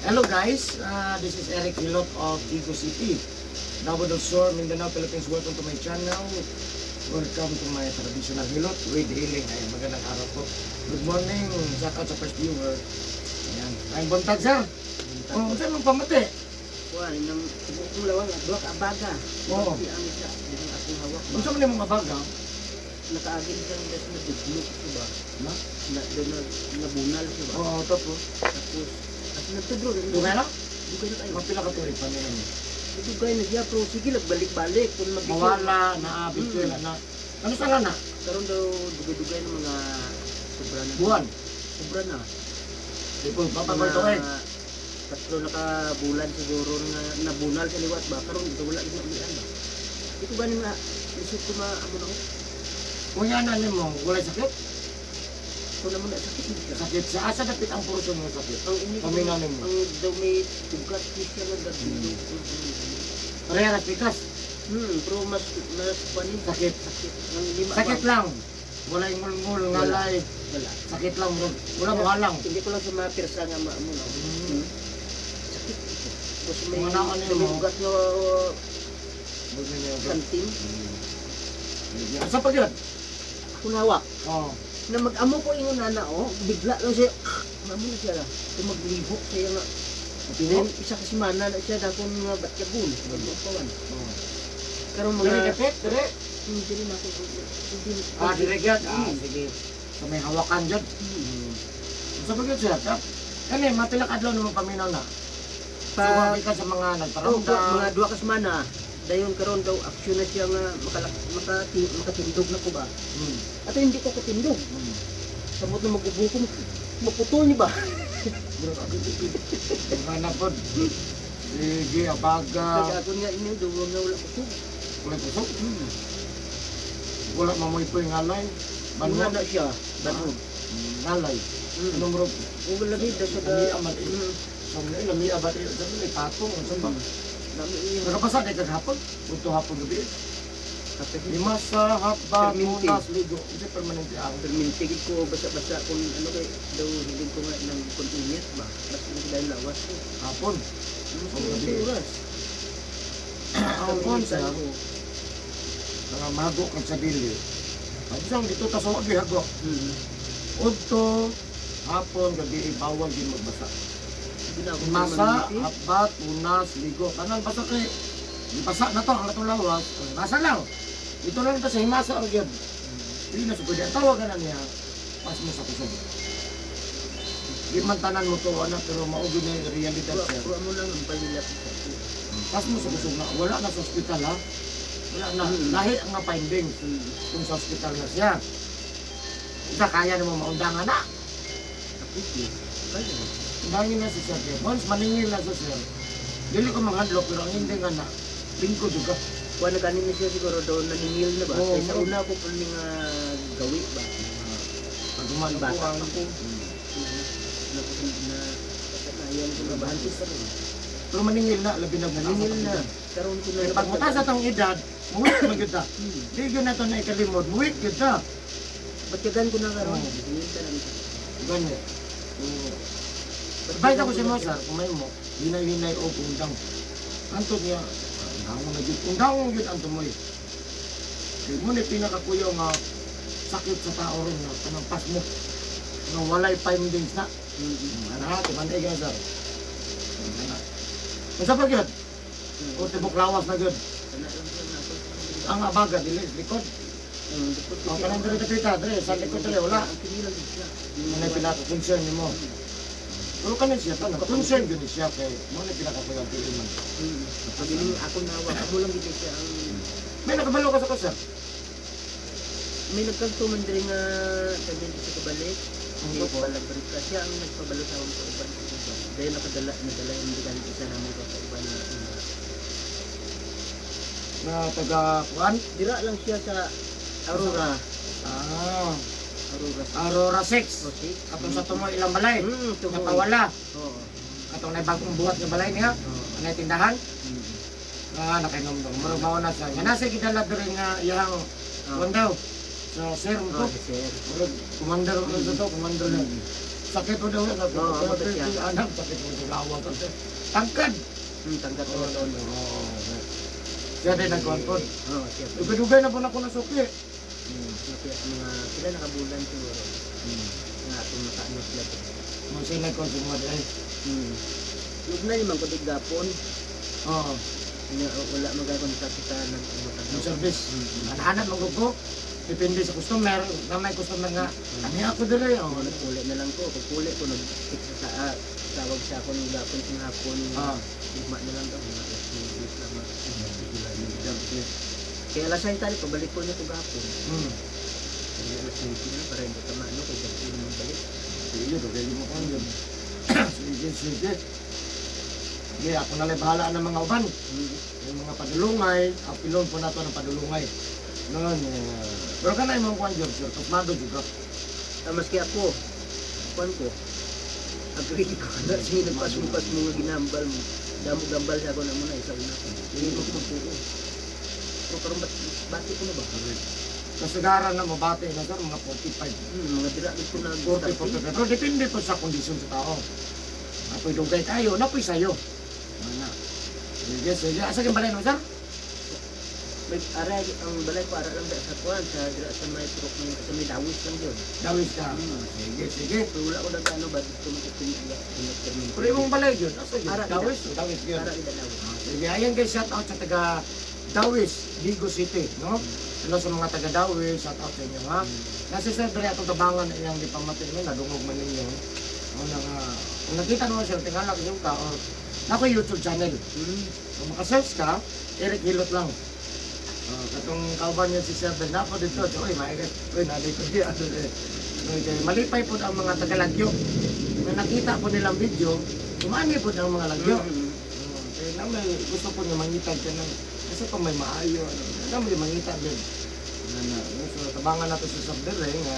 Hello guys, this is Eric Hilot of Digos City, Davao del Sur, Mindanao, Philippines. Welcome to my channel. Welcome to my traditional hilot with healing. Ayan, magandang araw po. Good morning, shout out sa first viewer. Ayan, ay buntag, sir. Oh, unsa man pamati? Kuan nang tibuok kong lawang at duha ka abaga. Oo. Di ang isa dihang akong hawak ba. Unsa man imong abaga? Nakaagi siya ng das na duglok ko ba. Na? Na na, na nabunal siya ba. Oo, tapos. Tapos at nagtudro na. Dugay na? Dugay na kayo. Mapila ka tuig pa niya? Dugay na siya pero sige lang balik-balik kung mabigyan. Mawala, naabit mm. na. Ano sa na? Karon daw dugay-dugay na mga sobra na. Buwan. Sobra na. Di po, papagol to eh. 3 na ka bulan siguro na nabunal sa liwat ba karon ito wala gid ulian ba. Di ko ganin nga lisod ko maamo na ko. Kung yan na nimo, walay sakit? Kung naman na sakit hindi siya. Sakit sa asa dapit ang puso mo sakit? Ang ini Paminaw nimo. Ang daw may ugat siya nga gagilo. Parehas pikas. Pero mas mas panin Sakit. Sakit. Ang lima Sakit ba? lang. Walay ngulngul, ngalay. Wala. Sakit lang bro. Wala mo halang. Hindi ko lang sa mga pirsa nga maamo na. Sakit. Tapos may, Mga naon may nimo. ugat nga santim. Asa pa gyud? Ako nawak. Oh. Na mag-amo ko ingon nana oh, bigla lang siya. Mamo na siya lah. Kung maglibok siya nga. Then, isa ka semana na siya dakon nga batyagon. Magpawan. Oh. Karon Dire mga dapit, dire. Hindi rin ako. Hindi. Ah, dire gyud. Ah, sige. Sa may hawakan gyud. Asa pa gyud siya? Kap? Kani mapila ka adlaw nimo paminaw na? Pa, Suwag ka sa mga oh, nagparamdam. mga 2 ka semana. Dayon karon daw aksyon na siya nga makatindog na ko ba. Ato hindi ko katindog. Samot na magubo ko, maputol ni ba? Bro, mga napod. Sige, abaga. Kaya ako nga ini daw nga wala ko. Wala kusog. Wala mamoy po yung ngalay. Banwa Banwa na siya. Banwa. Ngalay. Anong bro? Ug lagi daw sa Lami aman eh. Sa mga lami abat eh. Sa mga patong. Sa ba? Lami iya. Nakapasa kay kagahapon. Uto hapon gabi. Kape. Lima sa haba, Perminti. tunas, ligo. Kasi permanente ang. Perminti gid ko basa-basa kung ano kay daw hiling ko nga ng kung init ba. Mas hindi dahil lawas ko. Hapon. Mas Oh, gabi. oras. Ang kon sa mga mago kag sa dili. Ang isang dito ta sa wag hago. Udto hapon gabi bawal din magbasa. Masa, haba, tunas, ligo. Tanan basa kay basa na to ang atong lawas. Masa lang. Ito lang ta sa himasa or gyud. Dili na sa pwede. Ang tawagan na niya, pas mo sa kusog. Di man tanan mo to, anak, pero mao gyud na yung realidad, sir. Kuha mo lang ang palilap. Pas mo sa kusog na, wala na sa ospital, ha? Wala na. Lahi ang nga findings kung sa ospital na siya. Isa, kaya na mo maundangan na. Kapit. Kaya. Undangin na si sir. Kaya once maningil na si sir, dili ko manghandlo, pero ang hindi nga na, lingkod juga. Kuha na ganin na siya siguro daw naningil na ba? Oo, Kaya sa oo. una ko pa nga gawi ba? Pag umano po Bata ang pa ko. Na na kasanayan ko na Kabahan sir. Pero maningil na, labi na Naningil na. Karon ko na. Kaya pag mutaas atong edad, muwik man gyud ta. Di gyud na to na ikalimod, muwik gyud ta. Batyagan ko na karon. Oo. Naningil ka na. Ganyan. Advise ako sa mga sir, kung may mo, hinay-hinay o undang. Anto niya, undang na gyud, undang gyud ang tumoy. Kay mo ni pinakakuyo nga sakit sa tao ron nga kanang pasmo. Nga walay findings na. Ano ha, tumanday ka sir. Ano. Unsa pa gyud? O tibok lawas na gyud. Kana lang siya na ako. Ang abaga dili likod. Ang likod ko O siya. kanang diri dapita, diri sa likod diri wala. Ang kini lang siya. Mo na pinaka-concern nimo. Pero kanin siya tanan, concern gyud ni siya kay mo na pinakakuyo ang dili man. Pag ako nawa, ako lang gid siya ang May nakabalo ka sa ko, sir. May nagkagto man diri nga taga sa kabalik. Hindi Ano po? pala ka siya ang nagpabalo sa akong kauban. Dahil nakadala nadala yung bigan isa namong kauban na Na taga kuan? Dira lang siya sa Aurora. Ah, Aurora. Aurora 6. Okay. Katong sa tumoy ilang balay. Tumoy. Napawala. Oo. Katong nay bagong buhat nga balay niya. Oo. Anay tindahan. Ah, nakainom dong. Murag mao na siya. Nga nasa gidala diri nga iyang kuan daw. Sa sir mo Oh, to. sir. Murag commander mo to, commander na. Sakit mo daw yan. Oo, Sabi amo siya. anak, sakit mo sa lawag. Tangkad! Tangkat ko Oo, na to. oo. Siya din nagkuhan po. Oo, siya po. Dugay-dugay na po na ako nasuki. Kaya mga sila nakabulan siguro. Nga akong makaano sila. Mga siya nagkuhan sa mga dahil. Lugna naman ko gapon. Oo. Nga wala magakontak sa nagmutag. Yung service. Anak-anak magugo. Depende sa customer. Na may customer nga. Ano ako dire? Oo. Puli na lang ko. Pag puli ko, nag-fix sa tawag sa ako ng gapon sa hapon. Ugma na lang daw. Mga alas 9 lang. Kaya alas 6 tayo, pabalik ko na ko gapon. Kaya alas 9 na para hindi ka maano. Kaya gabi naman balik. Sige, dugay mo ko yun. Sige, sige. Sige, ako na lang bahala ng mga uban. Yung mga padulungay, apilon po nato ng padulungay. Noon, eh, pero ka na imong kuan jud, sir, pasmado jud ka. Ah, maski ako, kuan ko, agree ko na sige nagpasmo-pas mo nga ginambal mo. Damo gambal sa ako na muna, isa una ko. Hindi ko magtuo. Pero karon bati ko na ba? Kasagaran na mabati na sir, mga 45. Mga dira ko na 40, 45. Pero depende po sa kondisyon sa tao. Apoy dugay kayo, napoy sayo. Ano? Sige, sige. Asa kang balay no, sir? May aray ang balay ko ara lang da sa kuan sa dira sa may truck ng sa may dawis lang yun. Dawis ka. Sige, sige. Pero wala ko nag ano ba dito mo Pero imong balay yun, asa yun? Ara, Dawis, dawis yun. Ara ida dawis. Ah, sige, ayan guys, shout out sa taga Dawis, Ligo City, no? Hello sa mga taga Dawis, shout out sa inyo, ha? Nasa sir, dere atong tabangan iyang gipamati mo, nadungog man ninyo. Una nga, kung nakita naman sir, tingala kayo ka, or nako YouTube channel. Kung makasearch ka, Eric Hilot lang. Katong kauban niya si Sir Ben, napo dito, uy, maigit, uy, naday ko di, ano eh. Okay, malipay po ang mga tagalagyo. Na nakita po nilang video, umani po ang mga lagyo. Kaya na may gusto po niya mangitag ka ng, kasi kung may maayo, ano, na may mangitag din. Na, na, so, tabangan nato sa Sir Ben, eh, nga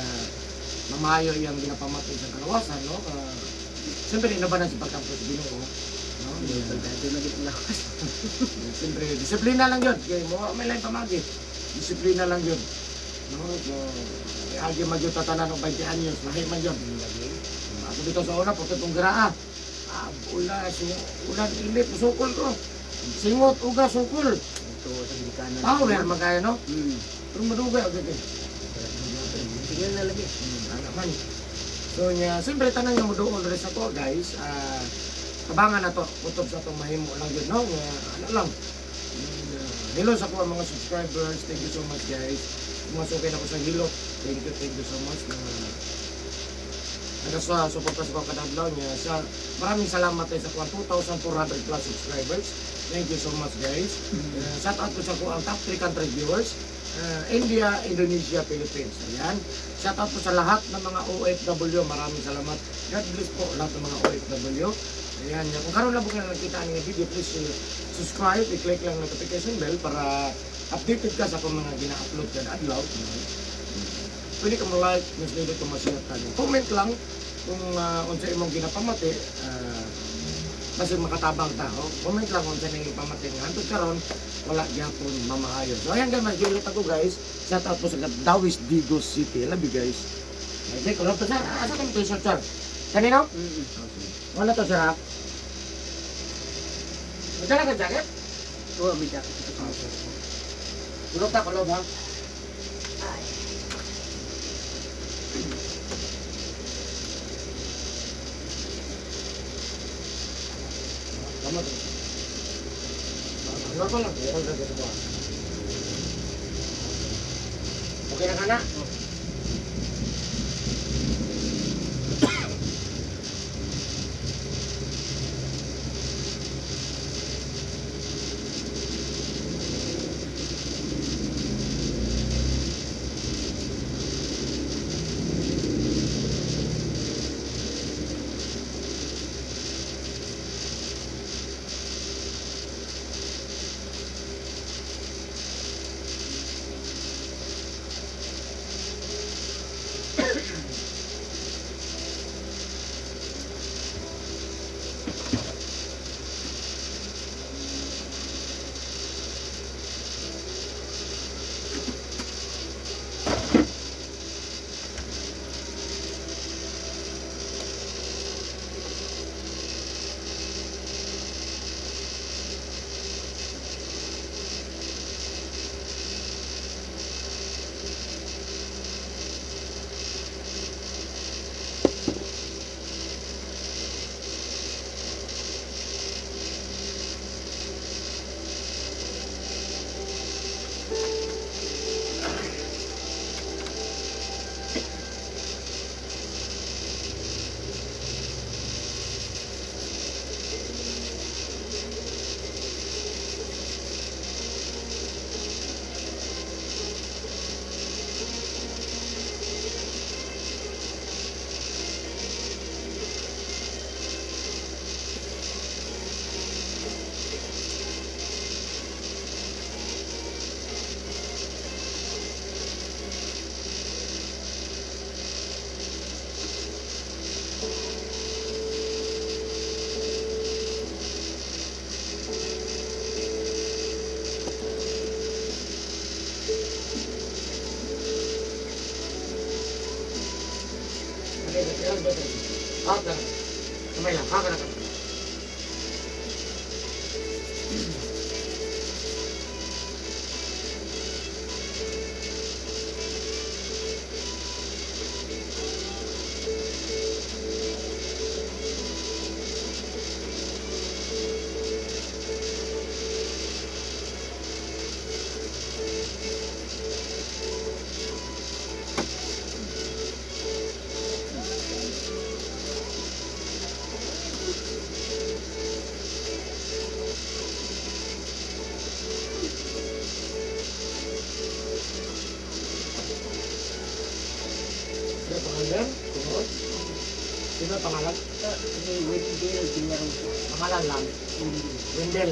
mamayo iyang ginapamati sa kalawasan, no? Siyempre, inabanan si pagkampo sa Ginoo, no? Yung soldado na gid lakas. Siyempre, disiplina lang yun. Kaya mo, may lain pamagi. Disiplina lang yun. No? So, agi magyud tatanan og 20 anyos, lahi man yun. Ako dito sa una, puto itong garaa. Ah, ula, ulan, init, sukol ko. Singot, uga, sukol. Ito sa ginikanan. Power magkaya, no? Pero madugay, okay, okay. Tingnan na lagi. Ano man. So niya, siyempre tanan nga moduol rin sa to guys. Tabangan na to, kutob sa itong mahimo lang yun, no? Nga, ano lang. Hello sa kuha mga subscribers, thank you so much guys. Masukin ako sa Hilot. Thank you so much. Na nagasa suporta sa kuha kadadlaw niya. Sa, maraming salamat tayo sa kuha 2,400 plus subscribers. Thank you so much guys. Shout out ko sa kuha ang top 3 country viewers. India, Indonesia, Philippines. Ayan. Shout out po sa lahat ng mga OFW. Maraming salamat. God bless po lahat ng mga OFW. Ayan. Kung karon lang po kayo nakita ang video, please subscribe. I-click lang notification bell para updated ka sa kung mga gina-upload ka na adlaw. Pwede ka mo-like, mas pwede ka mo-share ka. Comment lang kung unsa imong ginapamati, kasi makatabang tao. Comment lang kung unsa imong ipamati nga hantod karon wala gyapon mamaayo. So ayan guys, magilot ako guys. Shout out po sa Dawis Digos City. Love you guys. Okay, kulog to sir. Asa kang t-shirt sir? Kanino? Wala to sir ha? Magdala ka jacket? Oo, may jacket ito sa motor. Kulog ta, kulog ha? Ay. Tama to. Normal lang. Okay na ka Okay na ka na? Ah, tara. Kamay lang, haka na ka. Sino pangalan? Tungod? Sino pangalan? Si Wendell Villarosa. Pangalan lang. Wendell. Wendell.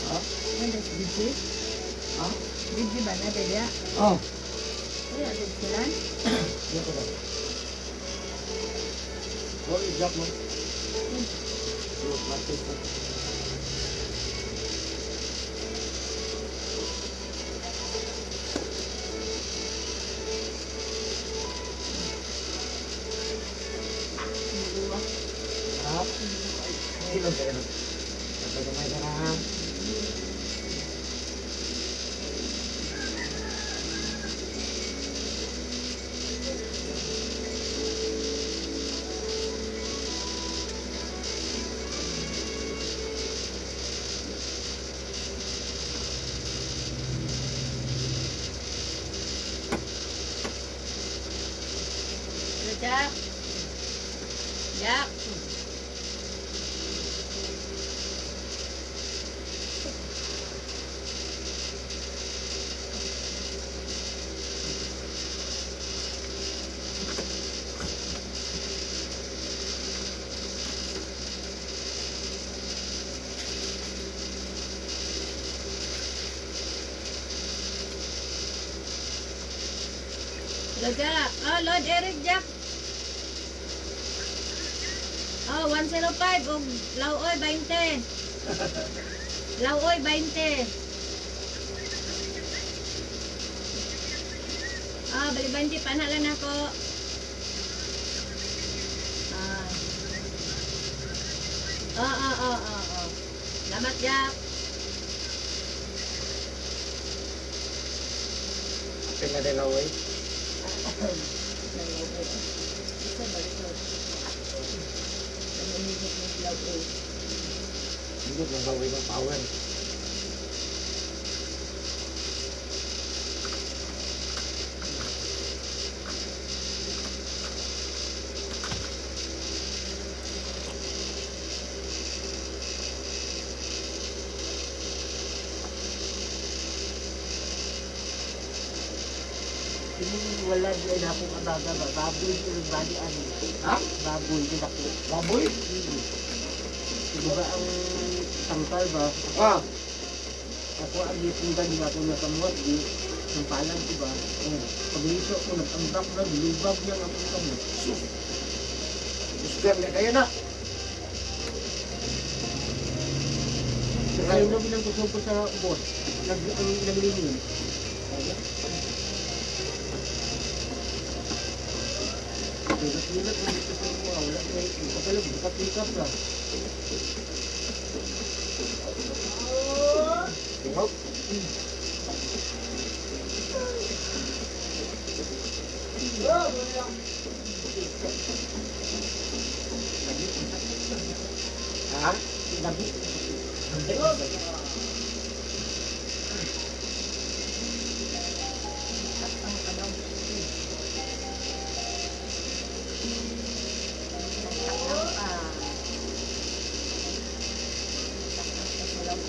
Ha? Ano busy? Ha? Busy ba na daya? Oh. Wala din sila. Dito ba? Oh, i-drop mo. Oh, practice na. Ha? Ilog ka, ilog. Nagpagamay ka na, ha? Hello, Jack. Jack. Hello, Jack. Oh, Lord Eric, Jack. Oh, 105 og Lauoy 20. Lauoy 20. Ah, bali 20 pa na lang ako. Ah. Oh. Salamat, Jack. Pila de la way. Isa ba ito? Namimigit ng Lauoy. Hindi ko laway ng power. Kini wala di na akong abaga ba. Baboy pero bali ano. Ha? Baboy din ako. Baboy? Di ba ang tangkal ba? Ah. Ako ang gipunggan di ako nakamuhat di sampalan ko ba? Pagliso ko nag-ambak na bilubag niya ang akong kamot. Sus. Gusto na kayo na. Kaya na bilang kusog ko sa boss, nag ang naglingin. Hilot-hilot mo dito sa mga wala may kapalog, bukat-likap ra. Tingog. Ha? Gabi. Ang ka daw. Ang pa. Ang pa sa loob.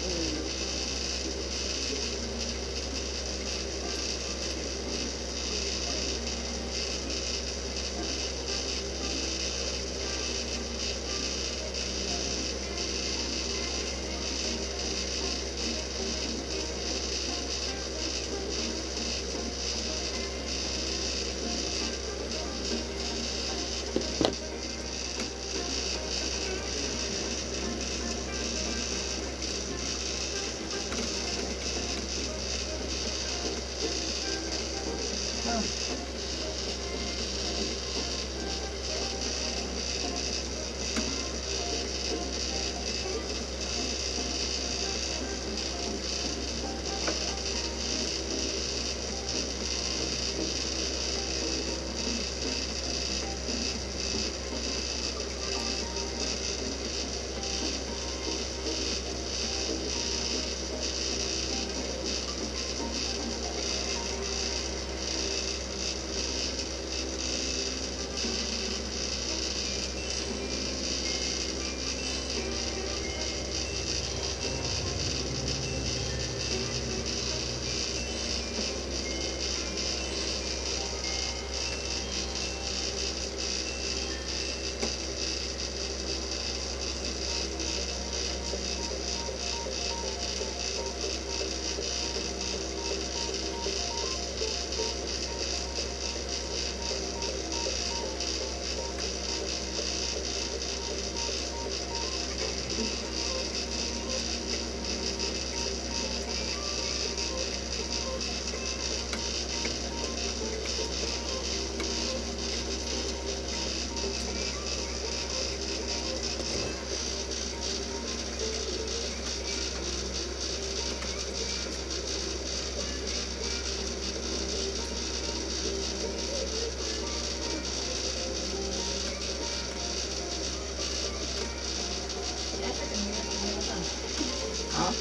Ha?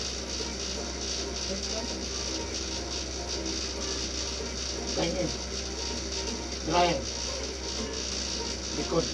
Tingin. Dryer. Likod.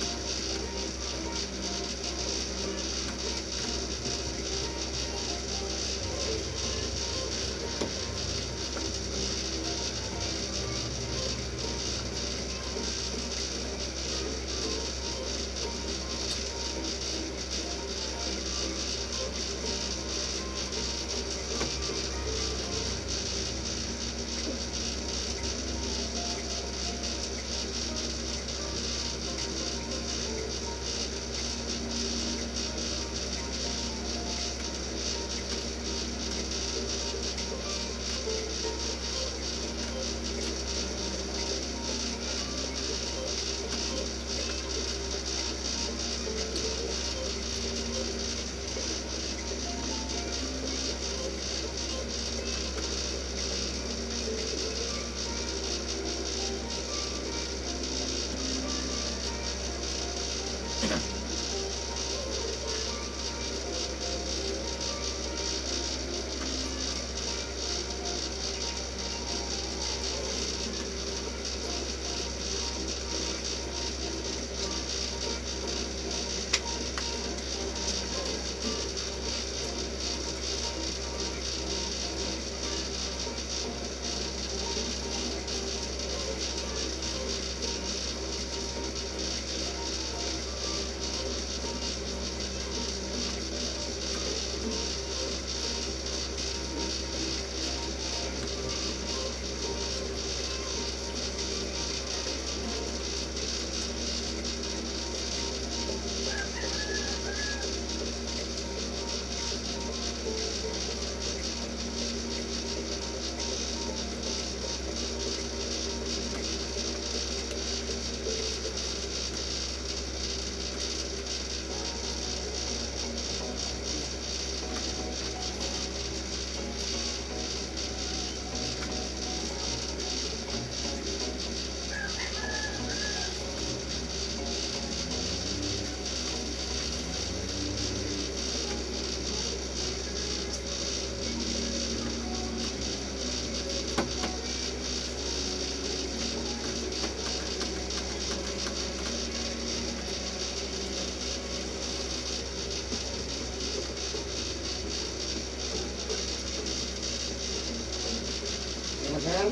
Sir.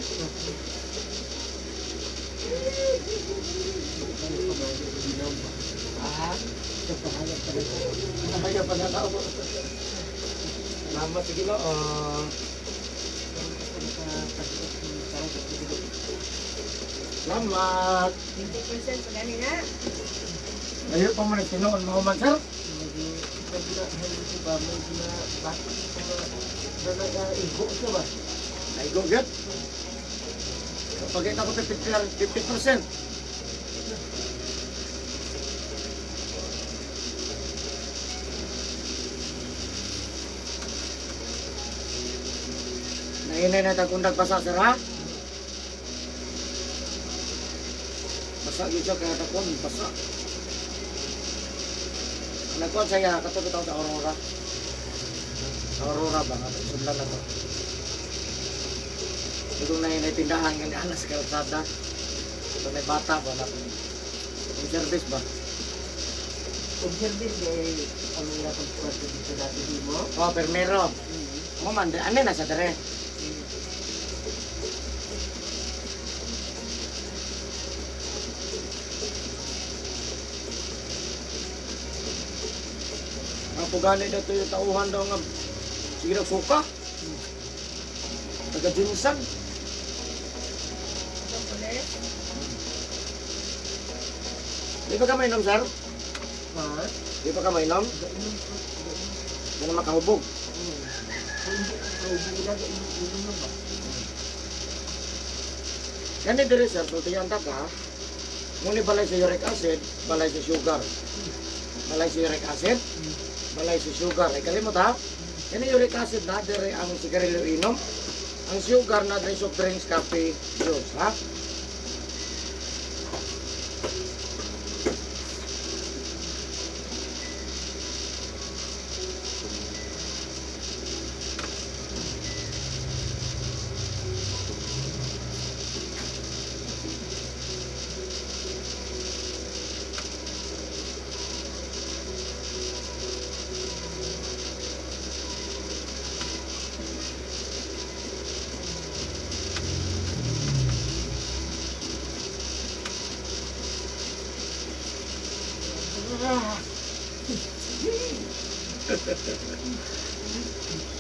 Ah, kaya pa na tao. Salamat sa Ginoo. Salamat. 50% pa gani na. Layo pa man tinuon mo man, sir. Naigo gyud. Kapag ko 50%. Nainay na tagundag basa, sir, ha? Basa yun siya, kaya takon, basa. Nagkuhan siya, katong bitaw sa Aurora. Sa Aurora ba? Nga, sundan na to. Itong na tindahan nga ni Anas Calzada. Ito may bata ba na yung service ba? Kung service kay ano nga pagkwarto dito dati di mo? Oh, permero. Mo man, ano na sa dere? Ang pugani na to yung tauhan daw nga sige daw suka. Taga Jinsan. Itong pulis. Di ba ka mainom, sir? Ha? Di ba ka mainom? Gainom ko. Di na makahubog. Kung hindi, kaubo na gainom na ba? Yan ni dire, sir, sultiyan ta ka. Muni balay sa uric acid, balay sa sugar. Balay sa uric acid, balay sa sugar. Ay kalimot ha. Yan ang uric acid na dire ang sigarilyo inom. Ang sugar na dire soft drinks, kape, juice, ha?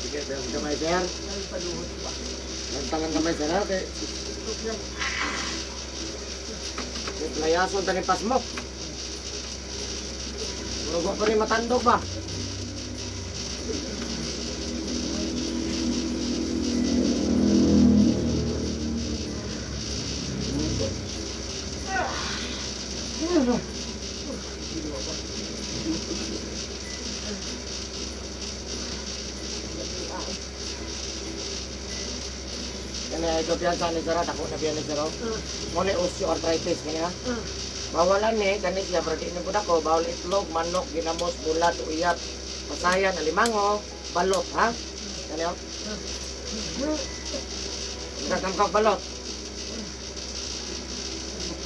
Sige, sir, kamay, sir. Ay, paluhod ba? Lantangan kamay, sir, ha? Kay, kay playason tanin pas mo. Murag wa pa rin matandog ba? Kani ay kumpiyansa ni sir, dako na biyan ni sir. Oh. Mo ni osteoarthritis kani ha. Bawalan ni kani siya pero di ni pud ako bawal itlog, manok, ginamos, bulat, uyap, pasayan, alimango, balot ha. Kani oh. Kakamkak balot.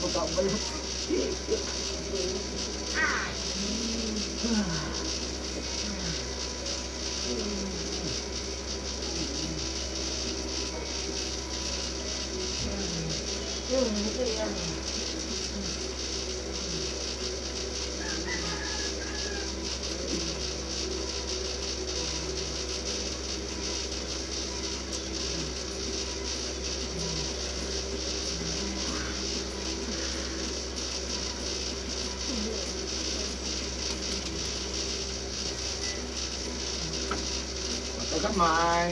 Magkabalot. Gamay.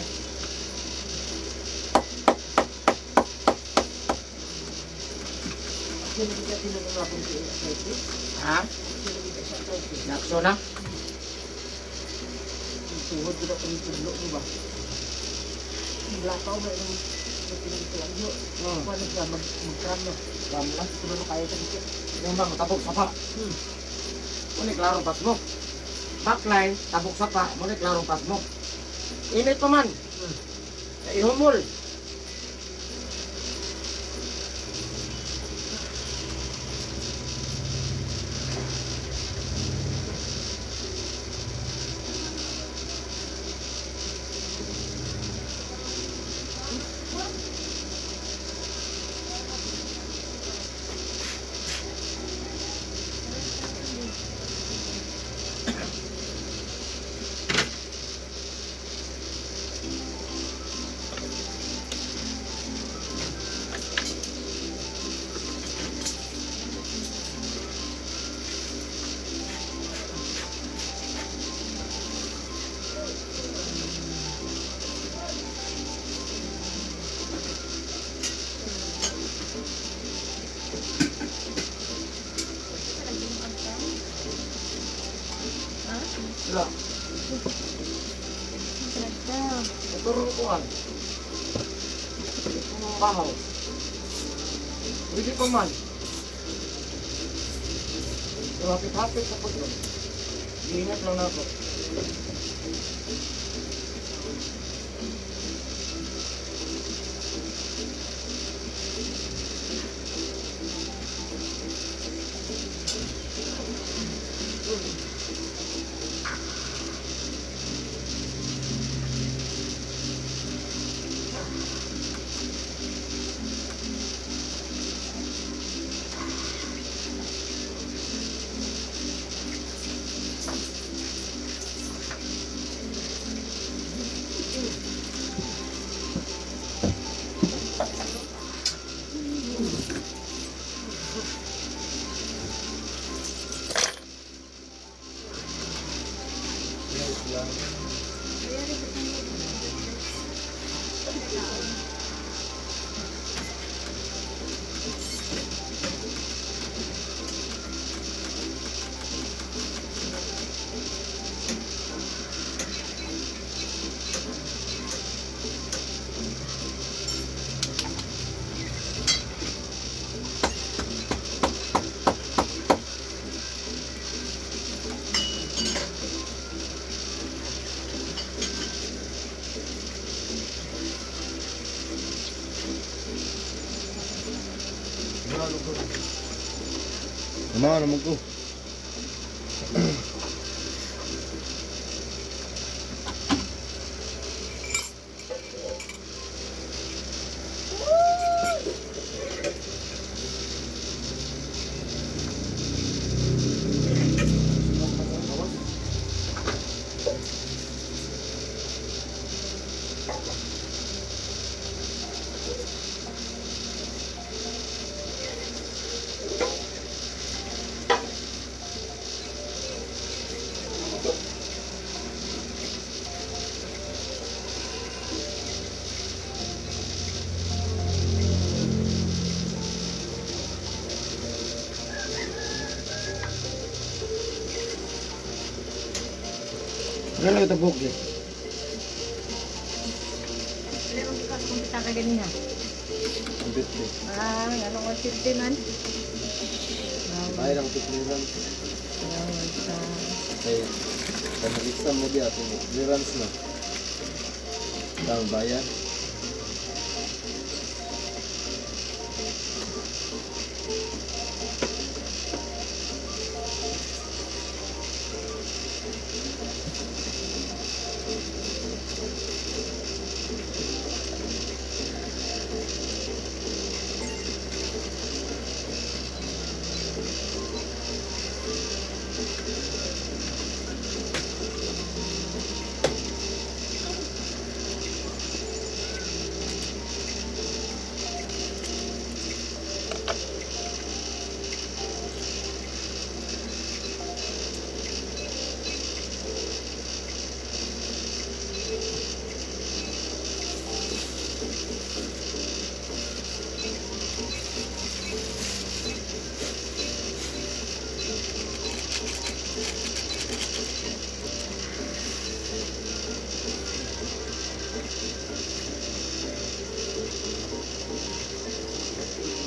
Sino kita tinanong akong si arthritis? Ha? Sino kita sa arthritis? Nakso na? Yung tuhod ko na kung tudlo mo ba? Yung blakaw ba yung pinagtuwan nyo? Kung ano siya, mag-cram na. Ram na. Kung ano kaya sa dikit. Yung bang tabok sapa. Muna klarong pas mo. Backline, tabok sapa, muna klarong pas mo. Init pa man. Ihumol. Wala. Talaga. Motor ko an. Bahaw. Pwede pa man. Pero hapit-hapit sa pagod. Iingat lang na ako. Tama naman ko. Wala lang ito buhok eh. Wala mong gikas kung kita ka ganina. Ang bitbit. Ah, ano ko 50 man? Ay lang clearance. Bawal sa. Kay pag-exam mo biya kung clearance na. Tama ba yan?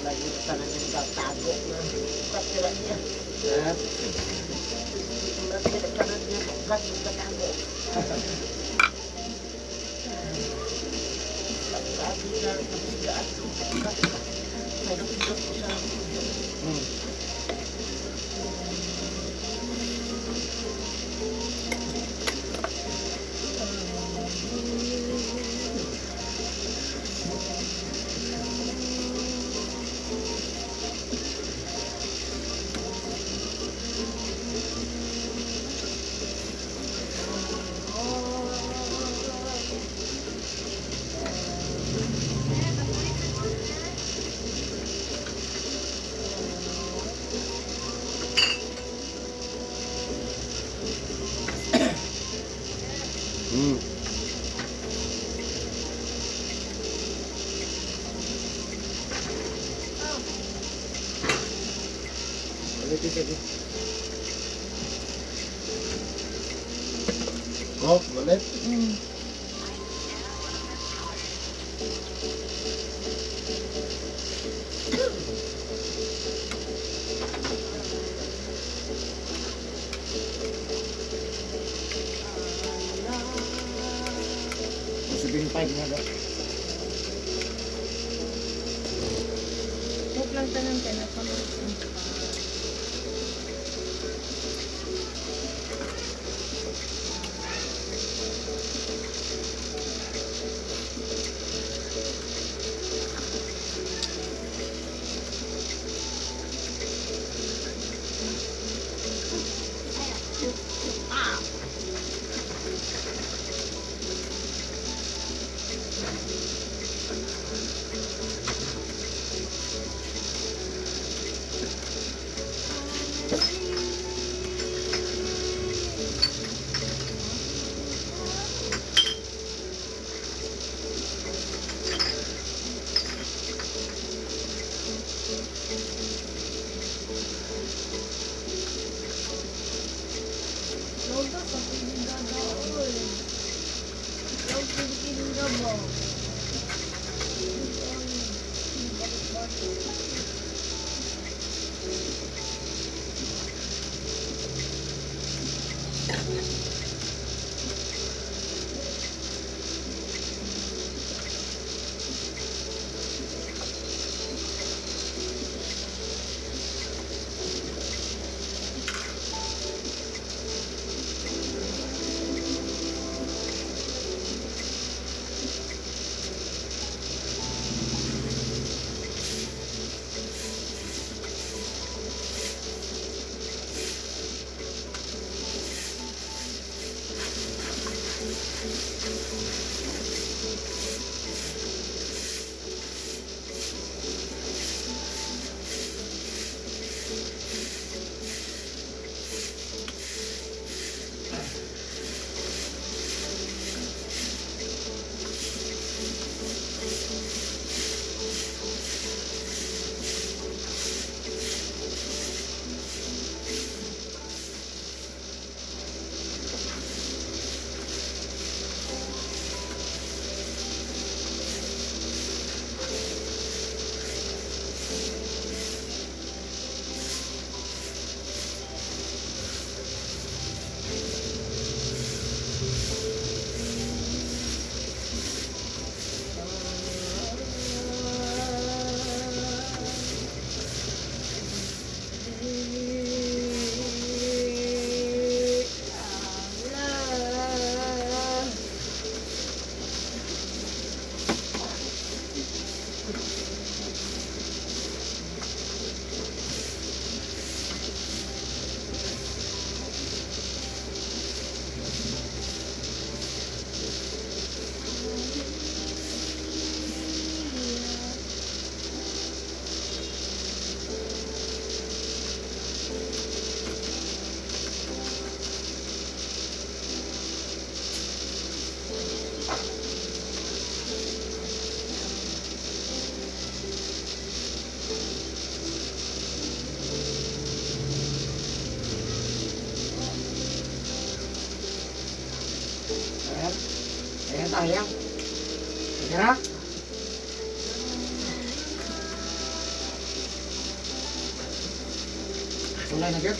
Lagi tanan yung tatago na. Patira niya. Ha? Lagi tanan niya. Lagi tatago. Sabi na, nabisigaan ko. May nakita ko sa Ulitin ka din. Oh, wallet. 75 nga ba? Cook lang tanan kay nakaluto. Logo sa pinagdadaol. Logo sa pinagdadaol. Ayan. Ayan tayo. Tira. Sulay na gyud.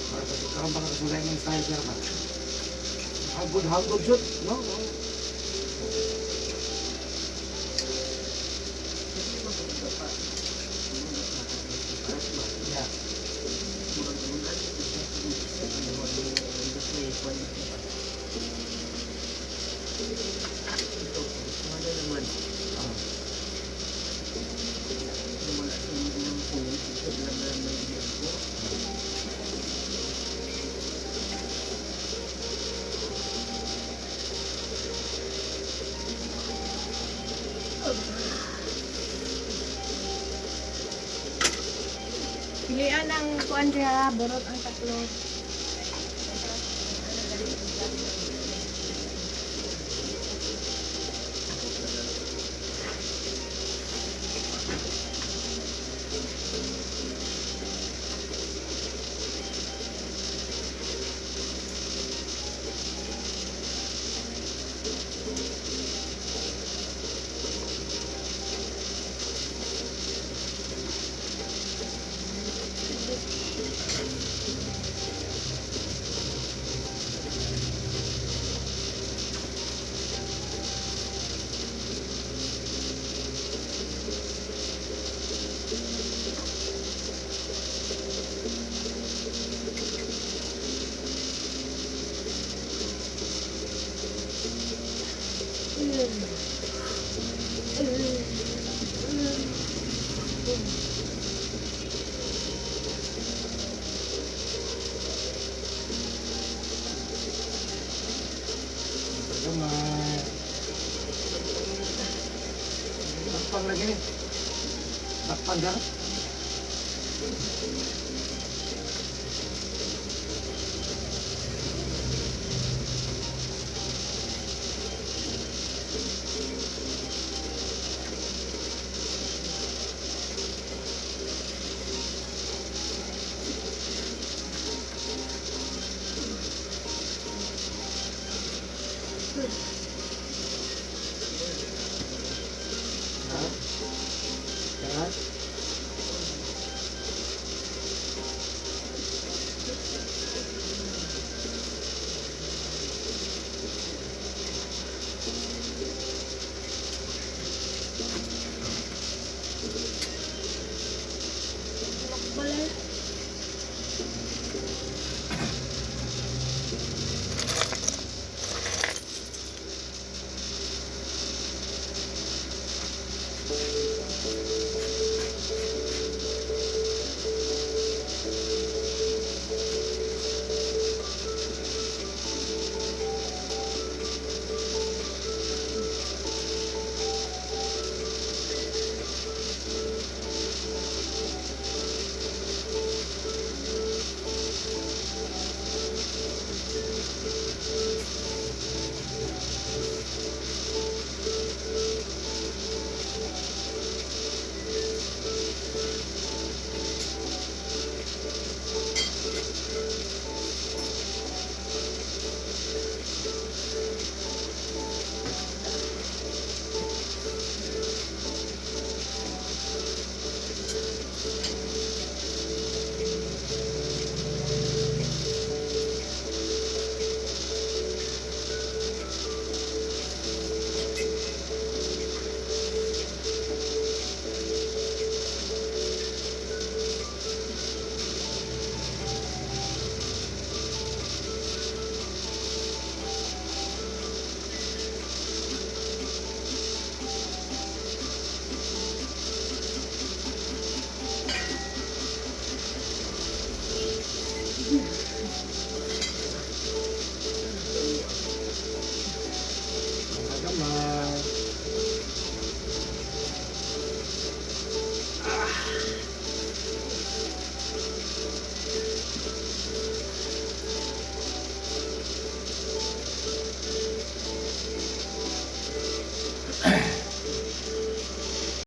Para sa karon pa nakasulay ng style sir ba? Hagod hagod shoot, no? Hindi mo pa. Ayaw ng kuan diha, burot ang tatlo. Gamay. Takpang lagi ni. Takpang ka.